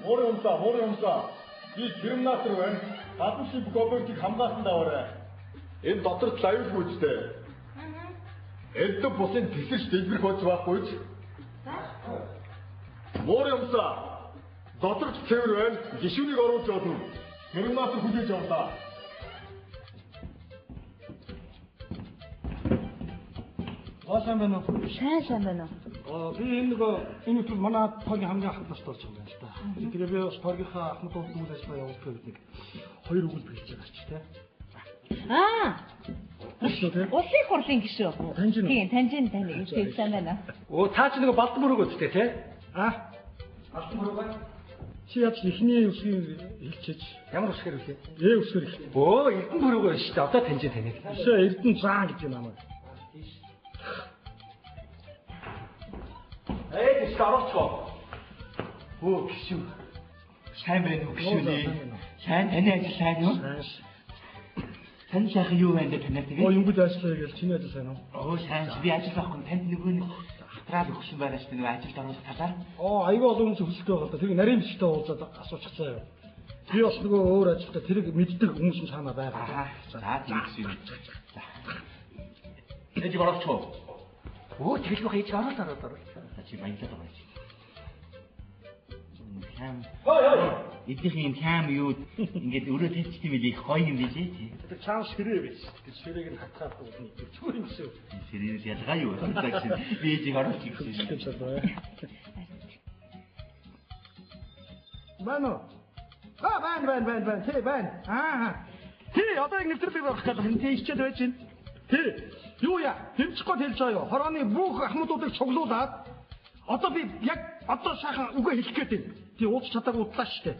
Муурын юмсаа, муурын юмсаа. Би терминатор байна. Гадна шиг бүх объектыг хамгаалсан даваарай. Энэ дотор л аюулгүй үстэй. Элдв бусын тэсэрч дэлбэрэх бодис байхгүй ч. Муурын юмсаа. Дотор ч цэвэр байна. Гишүүнийг оруулж болно. Терминатор хүлээж авлаа. Сайн байна уу? Сайн байна уу? Би энэ нөгөө энэ өдөр манай тоогийн хамгийн ахмад нарт орж байгаа юм л та. Тэгээ би бас тоогийнхаа ахмад үйл ажиллагаа явуулах гэдэг нэг хоёр өгүүлбэр хэлж байгаа ч тий. Аа. Улсын хурлын гишүү. Тийм, таньж таны. Тийм, сайн байна. Өө та ч нөгөө Балдан мөрөг үстэй тий? Аа. Балдан мөрөг. Чи яаж эхний үсгийг хэлчихэж? Ямар үсгээр хэлээ? Ээ үсгээр хэлээ. Өө, Эрдэнэ мөрөг байна шүү дээ. Одоо таньж таныг. Бишээ Эрдэнэ заан гэж намайг. Эй, тийш оруулчих. Өө, гişүү. Сайн байна уу гişүүнээ? Сайн, таны ажил сайн юу? Сайн. Тань сайхан юу байна дээ танаар тэгээ? Оо, юмгүйд ажиллая гэж чиний ажил сайн уу? Оо, сайн. Би ажил байхгүй. Танд нөгөө нэг хатраал өгсөн байгаа шүү дээ нөгөө ажилд оруулах талаар. Оо, айгүй олон хүмүүс хүсэлтэй байгаа л да. Тэр нарийн бичтэй уулзаад асуучих заяа. Би бас нөгөө өөр ажилтаа тэрийг мэддэг хүмүүс нь цаанаа байгаа. За, тийм гişүү. За. Ээж оруулчих уу? Өө, тэгэлгүй ээж оруул оруул оруул. Чи баялаад байгаа чи. Хам. Эднийх юм хам юу ингээд өрөө тавьчих юм билий их гоё юм билий тий. Тэр чаан ширээ биш. Тэр ширээг нь хатгаад өгнө. Зүгээр юм шүү. Ширээнээс ялгаа юу вэ? Би ээжийг оруулчих гэсэн. Байна уу? Аа, байна. Тий, байна. Аа. Тий, одоо яг нэвтрүүлэг орох гэж байна. Тий, хичээл байж байна. Тий. Юу яа? Дэмжихгүй хэлж байгаа юу? Хорооны бүх ахмадуудыг цуглуулад одоо би яг одоо сайхан үгээ хэлэх гээд байна. Тий, уулзч чадаагүй удлаа шүү дээ.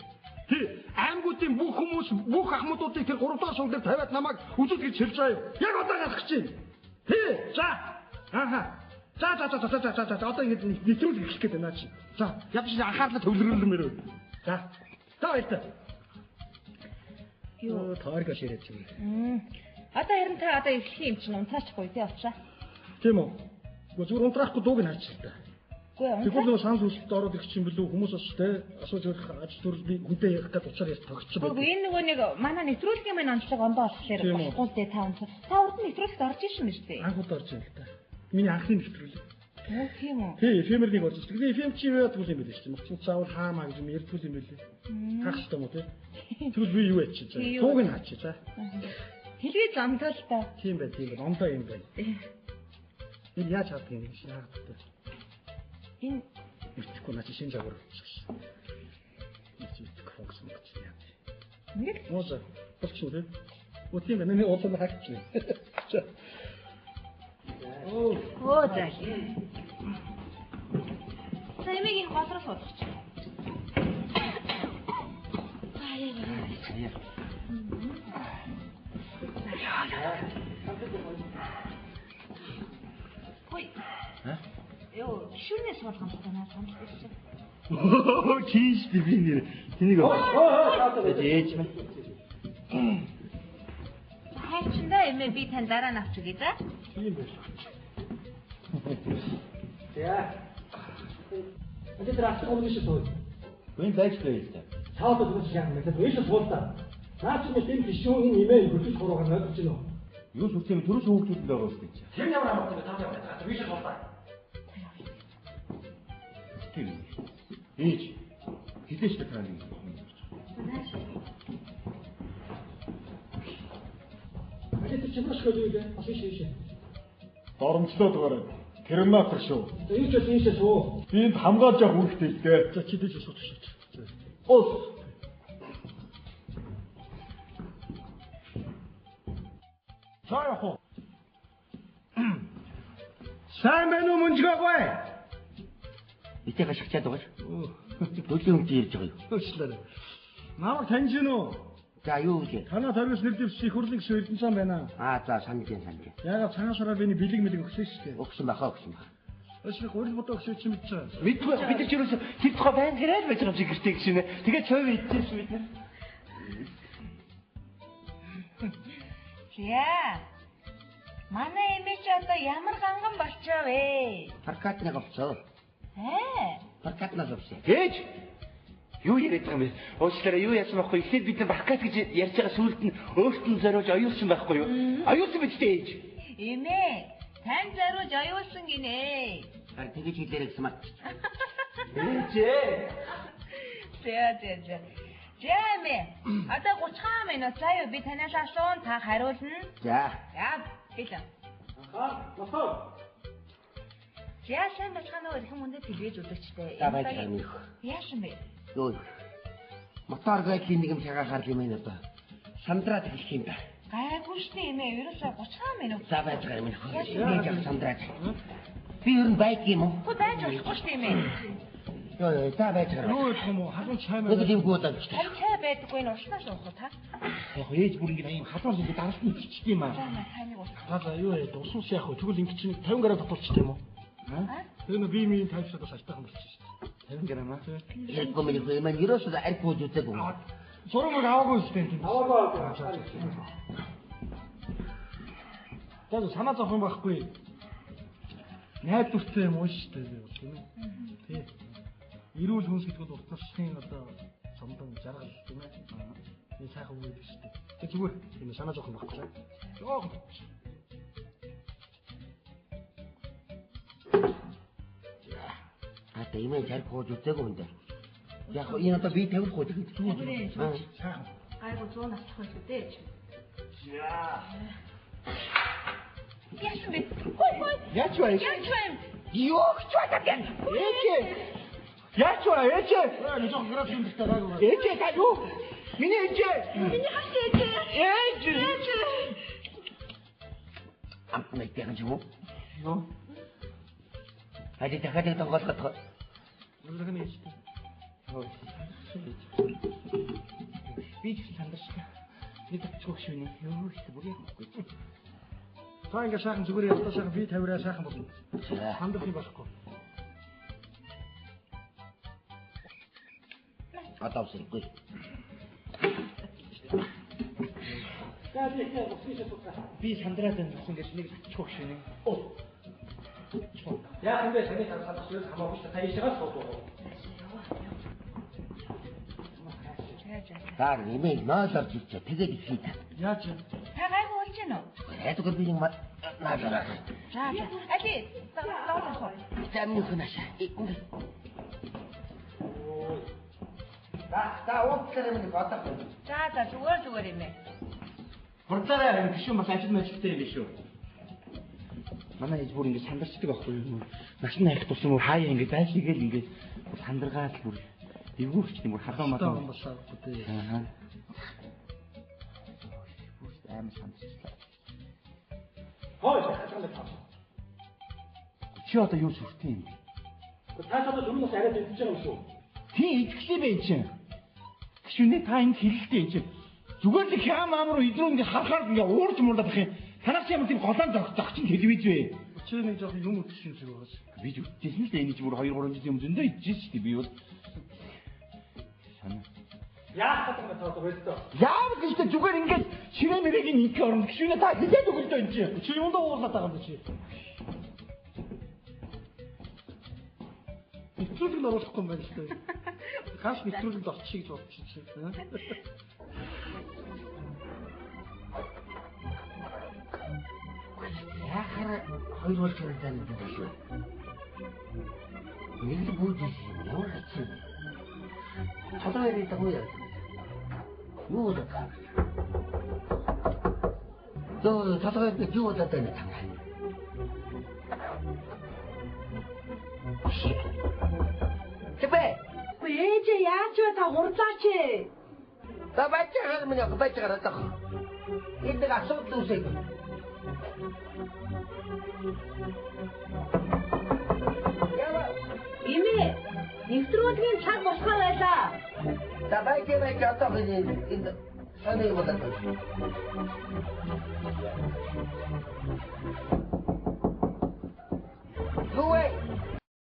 Тий, аймагуудын бүх хүмүүс, бүх ахмадуудыг тэр 3 дахь шугам дээр тавиад намайг үзэл гэж хэлж байгаа юу? Яг одоо гарах гэж байна. Тий, за. Ааха. За. Одоо ингэж нэвтрүүлэг эхлэх гээд байна чи. За, ядаж анхаарлаа төвлөрүүлмээр байна. За. За баяртай. Юу, тааргаа ширээд чинь. Одоо харин та одоо эхлэх юм чинь унтраачихгүй тий очраа. Тийм үү? Гэхдээ зүгээр унтраахгүй дууг нь харчих л та. Үгүй Тэгвэл нөгөө санал хүсэлт ороод ирэх чинь билүү хүмүүс бас тий асууж ярих ажил төрөл би хүнтэй ярих гэж уцаар ярьж тогтчих байдаг. Үгүй энэ нөгөө нэг манай нэвтрүүлгийн маань онцлог ондоо болохоор болохгүй л дээ та унтраа. Та урд нь нэвтрүүлэгт орж ирсэн биз дээ? Анх удаа орж ирсэн л та. Миний анхны нэвтрүүлэг. Оо тийм үү? Тий, эфемер нэг орж ирсэн. Тэгээ эфем чи юу яадаг юм бэ шүү дээ. Моцсон заавал хаамаа гэж юм ярьдгүй юм байлээ. Хаах хэрэгтэй юм уу тий? Тэгвэл би юу яачих за? Дууг нь хаачих за. Хэлгээ зомдоо л та. Тийм байх, тийм байх. Ондоо юм байна. Энэ яаж хаадаг юм бэ? Яагаад вэ? Энэ мэдхгүй наа чи шинэ загвар болчихсон. Нэг чи мэдхгүй функц мөнгөч яа. Ингээд муусаа болчихсон тий. Үгүй тийм байна. Миний уулын хаагч. Оо. Оо за. За эмийг энэ гол руу суулгач. За яа. Хой. Аа? Йоо, гişүүнээ суулгах юм байна санал ирсэн. Өө, тийш би нэр. Тэнийг. Ээж мэ. Хайчиндаа эмээ би тань дараа нь авч өгье за. Тийм байх. За. Энд тэр авчих өмнө шиг сууя. Үн байж байл та. Цаадад үгүй яах юм бэ? Ийш суул та. Наа чи энэ гişүүн энэ эмээ хөтөж хуруугаар ойлгож байна уу? Юу сүртэй юм төрөс хүүхдүүд л байгаа шүү дээ. Тэр ямар амартай бэ? Та ямар та ийш суул та. Тийм. Ээж. Хилээш та нэг юм. Ажид чи маш хөл үү? Бас ийш ийш. Доромжлоод байгаарай. Терминатор шүү. Ийш л ийш суу. Би энд хамгаалж явах үүрэгтэй л дээ. За чи дээш суучих шүү. Ус. За явах уу? Сайн байна уу мөнжгөөгүй? Итээ гашигчаад байгаа ш. Дөлийн өмч ирж байгаа юу? Уучлаарай. Намайг таньж гин үү? За юу вэ? Танаа тойргос нэр дэвших их хурлын гишүүн Эрдэнэцаан байна. Аа за санаж гин санаж. Яагаад цагаан сараар биний бэлэг мэлэг өгсөн шүү дээ. Өгсөн баха өгсөн баха. Өшрөх урил бодоо өгсөн чи мэдчихэ. Мэдгүй бид нар ч ерөөсө тэр тухай байна гэрэл байж байгаа юм шиг гэртээ гişүнэ. Тэгээд чойв идчихсэн бид нар. За. Манай эмээ чи одоо ямар ганган болчоо вэ? Паркатныг авцаа. Ээ. Паркатнаас авсан. Ээж. Юу яриад байгаа юм бэ? Уучлаарай, юу яасан байхгүй. Эхлээд бид нар баркас гэж ярьж байгаа сүулт нь өөрт нь зориулж оюулсан байхгүй юу? Оюулсан биз дээ ээж. Эмээ, тань зориулж оюулсан гинэ. Харин тэгэж хэлээрэй гэсэн мат. Ээжээ. За за за. За эмээ. Одоо 30 минут заяа би танаас асуун та хариулна. За. За бэлэн. Аа, мотор. За сайн байцгаана уу эрхэм хүндэт телевиз үзэгчтэй. За байж байгаа юм. Яасан бэ? Юу. Мотор гайхлийн нэг юм шагаахаар юм байна одоо. Сандраад эхлэх юм да. Гайгүй шүү дээ эмээ. Ерөөсөө 30 минут. За байж байгаа юм. Би яг сандраад. Би ер нь байг юм уу? Хөө байж болохгүй шүү дээ эмээ. Йоо ёо, за байж байгаа. Юу гэх юм уу? Халуун чай маа. Нэг юм гүйдэж. Харин чай байдаггүй нь уснаас уух уу та? Яг ээж бүр ингэ ийм халуун ингэ даралтан иччихдэг юм аа. За таныг ус. За за юу яа, ус ус яах вэ? Тэгвэл ингэ чинь 50 грамм татуулчих юм уу? Тэр нөө би минь 50 шатаас аштайхан болчих шүү дээ. 50 грамм аа. Хэрэггүй миний хөө маань ерөөсөө арх бууж үзээгүй. Зураг мөр аваагүй шүү дээ. Аваагүй. За санаа зовх юм байхгүй. Найдвартай юм уу шүү дээ би бол тийм ээ. Тий. Эрүүл хүнс гэдэг бол урт наслын одоо цомдон жаргал тийм ээ. Энэ сайхан үг гэдэг шүү дээ. Тэг зүгээр юм санаа зовх юм байхгүй. Жохон. Хата имээ жарг хууж үзээгүй юм дээ. Яг энэ одоо би тавих уу гэж зүгээр. Сайхан. Гайгүй 100 наслах байх үү дээ. За. Яасан бэ? Хой хой. Яач вэ? Яач вэ? Юу ч байна гэн. Ээжээ. Яач вэ? Ээжээ. Нэг жохон граф юм дээр гайгүй. Ээжээ та юу? Миний ээжээ. Миний хас ээжээ. Ээж. Ээжээ. Амт нэг юм юм уу? Юу? Хажи дахиад нэг тонголгох. Өглөг нь ээжтэй. Би ч сандарч. Нэг татчих шүнэ. Юу их бүр яг үгүй. Та ингээ сайхан зүгээр явтаа сайхан би тавираа сайхан болно. Сандрах юм байхгүй. Одоо үсрэхгүй. За би их усны шатууцаа. Би сандраад байна гэсэн ингэж нэг татчих шүнэ. Яах юм бэ? Саний сандрах ерөөс хамаагүй шүү. Та ийшээгээ суудаг. За имээ нойл орж ирчээ. Тэгээд эхлэе. Яаж юм? Та гайгүй болж байна уу? Хайдгаар би нэг наалаа. За за. Али даваа уу? За миний хөнөөш. За за уучлаарай миний бодох. За за зүгээр зүгээр юм ээ. Хурдлаарай юм гişүн бас ажил мэжилтэй юм биш үү? Манай ээж бүр ингэ сандарчдаг байхгүй юу? Насны хайх тусам хаяа ингэ зайлшигээл ингэ бүр сандаргаал бүр эвгүй болчих юм бүр халуун Мадам малуун. болоо дээ. Аа. Бүр амар сандарчлаа. Хой хатгалаа та. Чи одоо юу сүртэй юм бэ? Та ч одоо дөрөв нас арай идэж байгаа юм шүү. Тийм идэхлээ бэ чинь. Гişүнээ та энд хэрэлтэй юм чинь. Зүгээр л хям ам руу идрүү ингэ харахаар ингэ уурж муурлаад ах юм. Танаас ямар тийм голоон зогч телевиз вэ? Чи нэг жоохон юм өгсөн юм шиг байгаас. Би ч үтчихсэн л дээ энэ ч бүр 2 3 жилийн өмнө зөндөө идчихсэн шүү дээ би бол. Санаа. Яах гэдэг юм та одоо болтой. Яавал гэхдээ зүгээр ингээд ширээ мэрээг нэг орно гişүнээ та хилээд өгөлдөө энэ чинь. Чи юундаа уурлаад байгаа юм бэ чи? Нэвтрүүлгэнд оруулахгүй юм байна л дээ. Гаш нэвтрүүлгэнд орчих гэж бодчих чи. Яхаар хоёр бол чараа нэг шүү. Нэг л бууж ирсэн юм. Ямар хэцүү юм. Толгой яриад байгаа юу? Юу болоод байгаа юм? Йоо, толгой яриад юу болоод байна та? Тэбэ. Үгүй ээжээ яаж вэ та хурдлаач ээ. За байж байгаа юм яг байж байгаа даа. Энэ нэг асуудал үүсэв. Ява. Эмээ нэвтрүүлгийн цаг болохоор байлаа. За байж байж одоо энэ саний болоод байна. Юу вэ?